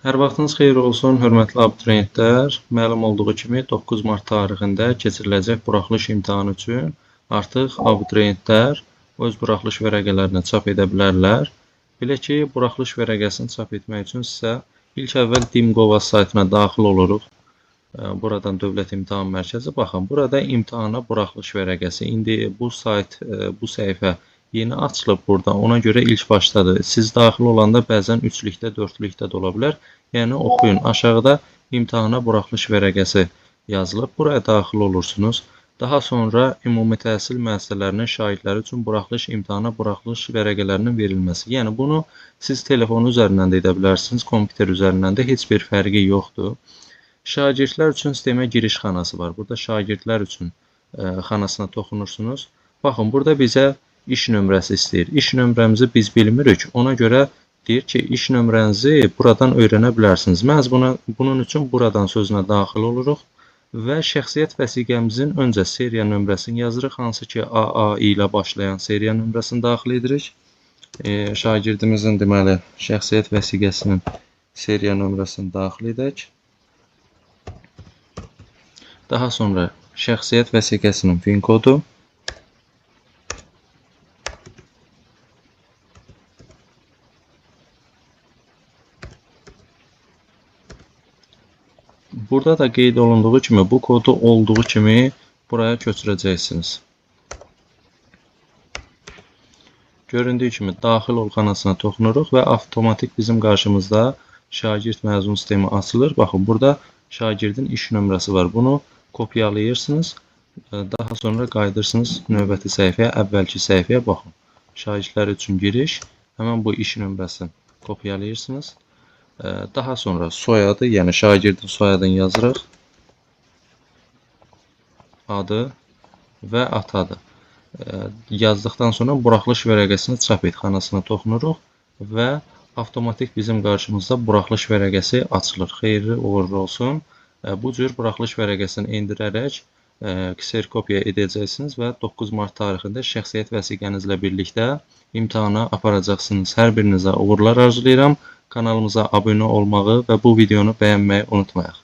Hər vaxtınız xeyir olsun, hörmətli abituriyentlər. Məlum olduğu kimi 9 mart tarixində keçiriləcək buraxılış imtahanı üçün artıq abituriyentlər öz buraxılış vərəqələrini çap edə bilərlər. Belə ki, buraxılış vərəqəsini çap etmək üçün sizə ilk əvvəl Dimqova saytına daxil oluruq. Buradan Dövlət İmtahan Mərkəzi. Baxın, burada imtahana buraxılış vərəqəsi. İndi bu sayt, bu səhifə yeni açılıb burada. Ona görə ilk başdadır. Siz daxil olanda bəzən üçlükdə, dördlükdə də ola bilər. Yəni oxuyun. Aşağıda imtahana buraxılış vərəqəsi yazılıb. Buraya daxil olursunuz. Daha sonra ümumi təhsil müəssisələrinin şagirdləri üçün buraxılış imtahana buraxılış vərəqələrinin verilməsi. Yəni bunu siz telefon üzərindən də edə bilərsiniz, kompüter üzərindən də, heç bir fərqi yoxdur. Şagirdlər üçün sistemə giriş xanası var. Burada şagirdlər üçün xanasına toxunursunuz. Baxın, burada bizə iş nömrəsi istəyir. İş nömrəmizi biz bilmirik. Ona görə deyir ki, iş nömrənizi buradan öyrənə bilərsiniz. Məhz bunun üçün buradan sözünə daxil oluruq və şəxsiyyət vəsiqəmizin öncə seriya nömrəsini yazırıq. Hansı ki, AA ilə başlayan seriya nömrəsini daxil edirik. Şagirdimizin deməli şəxsiyyət vəsiqəsinin seriya nömrəsini daxil edək. Daha sonra şəxsiyyət vəsiqəsinin PIN kodu. Burada da qeyd olunduğu kimi bu kodu olduğu kimi buraya köçürəcəksiniz. Göründüyü kimi daxil ol xanasına toxunuruq və avtomatik bizim qarşımızda şagird məzun sistemi açılır. Baxın, burada şagirdin iş nömrəsi var. Bunu kopyalayırsınız. Daha sonra qayıdırsınız növbəti səhifəyə, əvvəlki səhifəyə baxın. Şagirdlər üçün giriş, həmən bu iş nömrəsini kopyalayırsınız. Daha sonra soyadı, yəni şagirdin soyadını yazırıq. Adı və ata adı. Yazdıqdan sonra buraxılış vərəqəsini çap et xanasına toxunuruq və avtomatik bizim qarşımızda buraxılış vərəqəsi açılır. Xeyirli uğurlu olsun. Bu cür buraxılış vərəqəsini endirərək kserkopiya edəcəksiniz və 9 mart tarixində şəxsiyyət vəsiqənizlə birlikdə imtahana aparacaqsınız. Hər birinizə uğurlar arzulayıram. Kanalımıza abunə olmağı və bu videonu bəyənməyi unutmayaq.